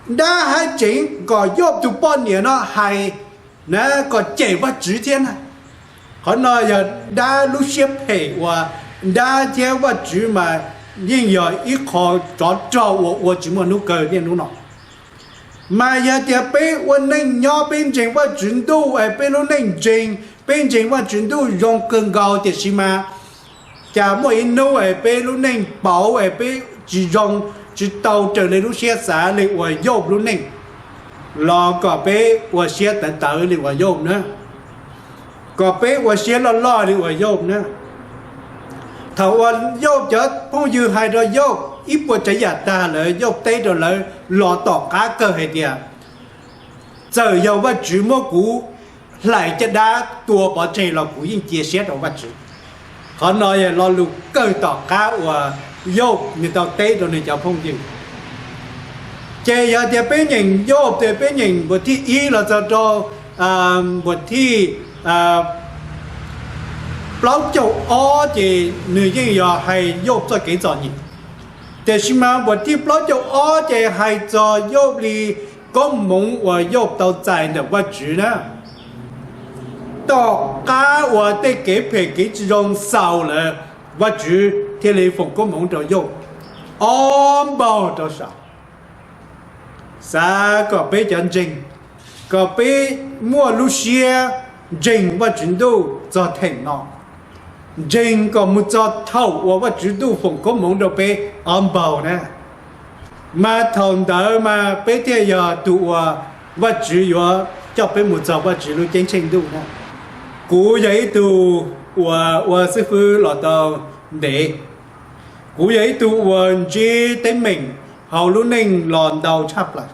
Dab haj tseem kom Yauj tus poj niam no hais na kom cem Vajtswv thiab na. Qhov no yog dab lub siab phem uas dab thiab Vajtswv mas yeej yog ib qho tsov rog uas ua tsis muaj hnub kawg niaj hnub no. Mas yog tias peb ua neej nyob peb ntseeg Vajtswv ntuj es peb lub neej ntseeg, peb ntseeg Vajtswv ntuj zoo kawg nkaus tiam sis mas cas muaj ib hnub es peb lub neej pauv es peb tsis zoo, tsis tau raws li lub siab xav li uas Yauj lub neej, los kom peb ua siab tawv tawv li uas Yauj na, kom peb ua siab loj loj li uas Yauj na. Thaum uas Yauj cov phooj ywg hais rau Yauj ib puas tsav yam tag lawm, Yauj teb rau lawv los tom qab kawg hais tias, txawm yog Vajtswv muab kuv hlais caj dab tua pov tseg los kuv yeej cia siab rau Vajtswv. Qhov no yog lo lus kawg tom qab uas Yauj nws tau teb rau nws cov phooj ywg. Ces yog tias peb nyeem Yauj, ces peb nyeem npuas thij ib los txog rau npuas thij plaub caug ob ces nws yeej yog hais Yauj txoj kev txom nyem. Tiam sis mas npuas thij plaub caug ob ces hais txog Yauj li koob hmoov uas Yauj tau txais ntawm Vajtswv na. Tom qab uas tej kev phem kev tsis zoo xaus lawm, Vajtswv thiaj li foom koob hmoov rau Yauj ob npaug rau saum, xav kom peb cov ntseeg, kom peb muaj lub siab ntseeg Vajtswv ntuj txog theem no, ntseeg kom mus txog thaum uas Vajtswv ntuj foom koob hmoov rau peb ob npaug na. Mas thaum ntawd mas peb thiaj yog tus uas Vajtswv yuav coj peb mus txog Vajtswv lub ceeb tsheej ntuj na. Kuv yog ib tug uas ua xib fwb los tau ntev, kuv yog ib tug uas ntsib teeb meem hauv lub neej los ntau tshaj plaws.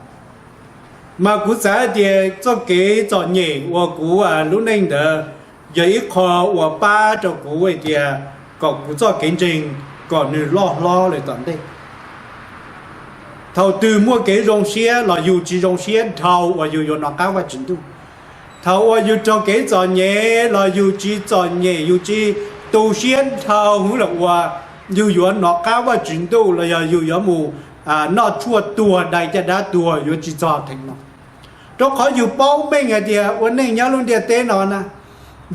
Mas kuv xav hais tias txoj kev txom nyem uas kuv lub neej ntawd yog ib qho uas pab rau kuv hais tias kom kuv txoj kev ntseeg kom nws loj hlob lawm tom ntej. Thaum twg muaj kev zoo siab los yus tsis zoo siab dhau uas yus yuav nov qab Vajtswv ntuj. Thaum uas yus raug kev txom nyem los yus tsis txom nyem, yus tsis tu siab dhau hwv lawm uas yus yuav nov qab Vajtswv ntuj los yog yus yuav mus noj tshuaj tuag, dai caj dab tuag, yuav tsis txog theem no. Rau qhov yus paub meej hais tias ua neej nyob lub ntiaj teb no na,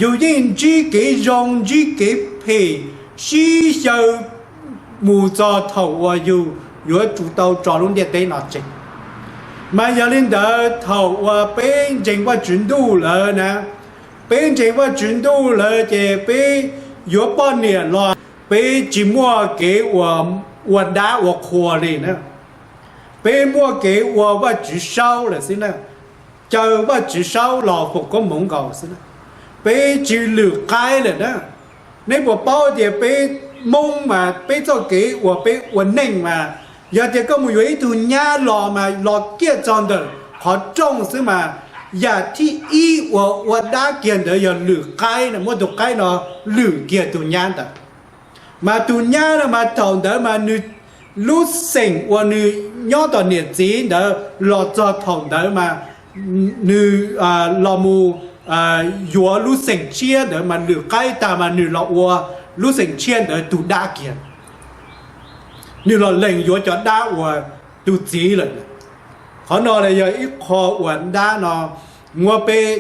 yus yeej ntsib kev zoo ntsib kev phem sib xyaw mus txog thaum uas yus yuav tsum tau tso lub ntiaj teb no tseg. Mas yog li ntawd thaum uas peb ntseeg Vajtswv ntuj lawm na, peb ntseeg Vajtswv ntuj lawm ces peb yuav poj niam los peb tsis muaj kev ua dab ua qhua li na. Peb muaj kev ua Vajtswv saub lawm xwb na, caw Vajtswv saub los foom koob hmoov nkaus xwb na. Peb tsis lwm qaib lawm na. Nej puas paub tias peb Hmoob mas peb txoj kev uas peb ua neej mas, yog tias koj mus yuav ib tug nyab los mas los kiag txog ntawm qhov rooj xwb mas, yam thib ib uas ua dab kiag ntawd yog lwm qaib no, muab tus qaib no lwm kiag tus nyab ntawd. Mas tus nyab no mas thaum ntawd mas nws lub xeem uas nws nyob tom niam txiv ntawd los txog thaum ntawd mas nws los mus yuav lub xeem tshiab ntawd mas lwm qaib tag mas nws los ua lub xeem tshiab ntawd tus dab kiag. Nws los lees yuav cov dab uas tus txiv lawm. Qhov no yog ib qho uas dab no muab peb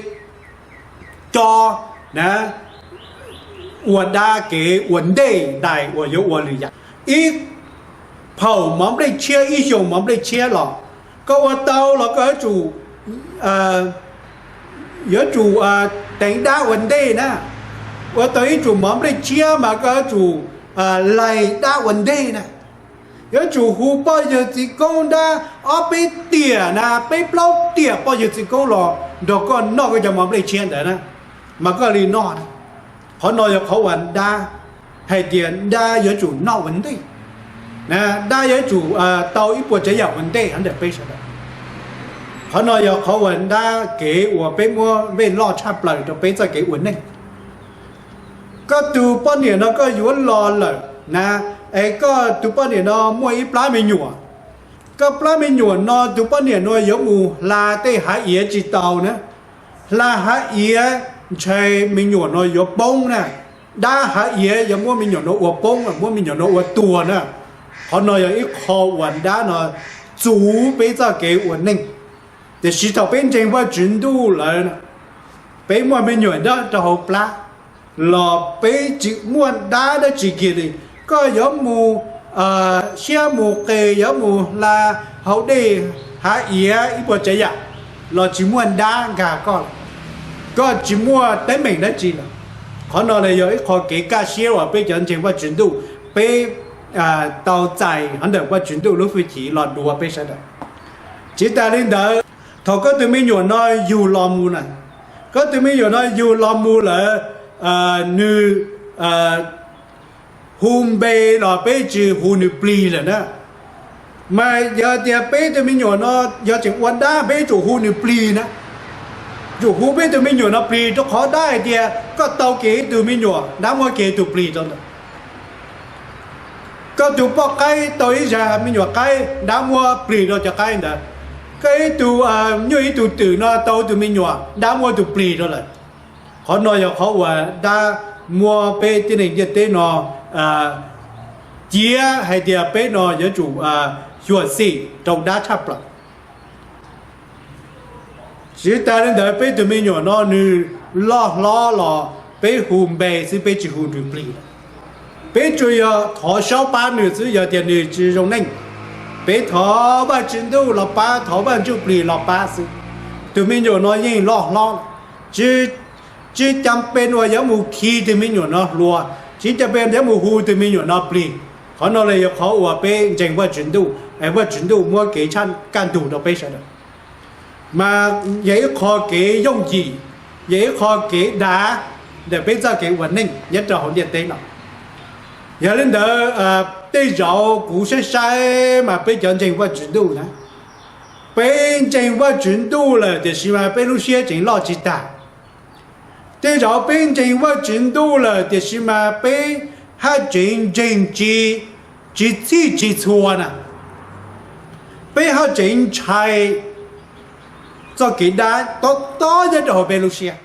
cob na, ua dab kev ua ntej dais uas yuav ua lwm yam. Ib phaum mov nplej tshiab, ib xyoos mov nplej tshiab los koj ua tau los koj yuav tsum, yuav tsum teev dab ua ntej na. Ua tau ib tsum mov nplej tshiab mas koj yuav tsum lais dab ua ntej na. Yuav tsum hu poj yawg txiv koob dab ob peb tiam na, peb plaub tiam poj yawg txiv koob los nrog koj noj koj cov mov nplej tshiab ntawd na, mas koj li noj na. Qhov no yog qhov uas dab hais tias dab yuav tsum noj ua ntej, dab yuav tsum tau ib puas tsav yam ua ntej ntawm peb sawv daws. Qhov no yog qhov uas dab kev uas peb muab vej loj tshaj plaws rau peb txoj kev ua neej. Koj tus poj niam no koj yuav los lawm na, es koj tus poj niam no muaj ib plab me nyuam. Koj plab me nyuam no tus poj niam no yuav mus hla tej hav iav tsis tau na, hla hav iav ntshai me nyuam no yuav poob na. Dab hav iav yuav muab me nyuam no ua poob, muab me nyuam no ua tuag na. Qhov no yog ib qho uas dab no txuv peb txoj kev ua neej. Tiam sis thaum peb ntseeg Vajtswv Ntuj lawm, peb muaj me nyuam nyob rau hauv plab los peb tsis muaj dab dab tsi kiag li. Koj yuav mus siab mus qes, yuav mus hla hauv dej hav iav ib puas tsav yam los tsis muaj dab nkag koj lawm. Koj tsis muaj teeb meem dab tsi lawm. Qhov no los yog ib qho kev kaj siab uas peb cov ntseeg Vajtswv Ntuj, peb tau txais hov ntawm Vajtswv Ntuj lub hwj chim los dua peb sawv daws. Tsis tas li ntawd, thaum koj tus me nyuam no yug los mus na, koj tus me nyuam no yug los mus lawm, nws hu npe los peb tsis hu nws plig lawm na. Mas yog tias peb tus me nyuam no yog tseem ua dab, peb yuav tsum hu nws plig na. Tsum hu peb tus me nyuam no plig, rau qhov dab hais tias koj tau kiag ib tug me nyuam, dab muab kiag ib tug plig rau ntawd. Koj tus poj qaib tau ib zag me nyuam qaib, dab muab plig rau cov qaib ntawd. Koj ib tug, nyuj ib tug twm no tau ib tug me nyuam, dab muab tus plig rau lawm. Qhov no yog qhov uas dab muab peb tib neeg ntiaj teb no ciav hais tias peb no yuav tsum xyuam xim rau dab tshaj plaws. Tsis tas li ntawd, peb tus me nyuam no nws loj hlob los peb hu npe xwb, peb tsis hu nws plig lawm. Peb tsuas yog thov saub pab nws xwb, yog tias nws tsis zoo neej, peb thov Vajtswv Ntuj los pab, thov Vaj Ntsuj Plig los pab xwb. Tus me nyuam no yeej loj hlob, tsis cas peb uas yuav mus khi tus me nyuam no hluas, tsis cas peb yuav mus hu tus me nyuam no plig. Qhov no los yog qhov uas peb ntseeg Vajtswv Ntuj, Vajtswv Ntuj muab kev tshaj kaj ntug rau peb sawv daws. Mas yog ib qho kev yooj yim, yog ib qho kev dav ntawm peb txoj kev ua neej nyob rau hauv ntiaj teb no. Yog li ntawd, tej zaum kuv saib saib mas peb cov ntseeg Vajtswv Ntuj na, peb ntseeg Vajtswv Ntuj lawm tiam sis mas peb lub siab tseem loj tsis tag. Tej zaum peb ntseeg Vajtswv Ntuj lawm tiam sis mas peb haj tseem ntseeg tsis, tsis txhij tsis txhua na. Peb haj tseem ntshai txoj kev dab tob tob nyob rau hauv peb lub siab.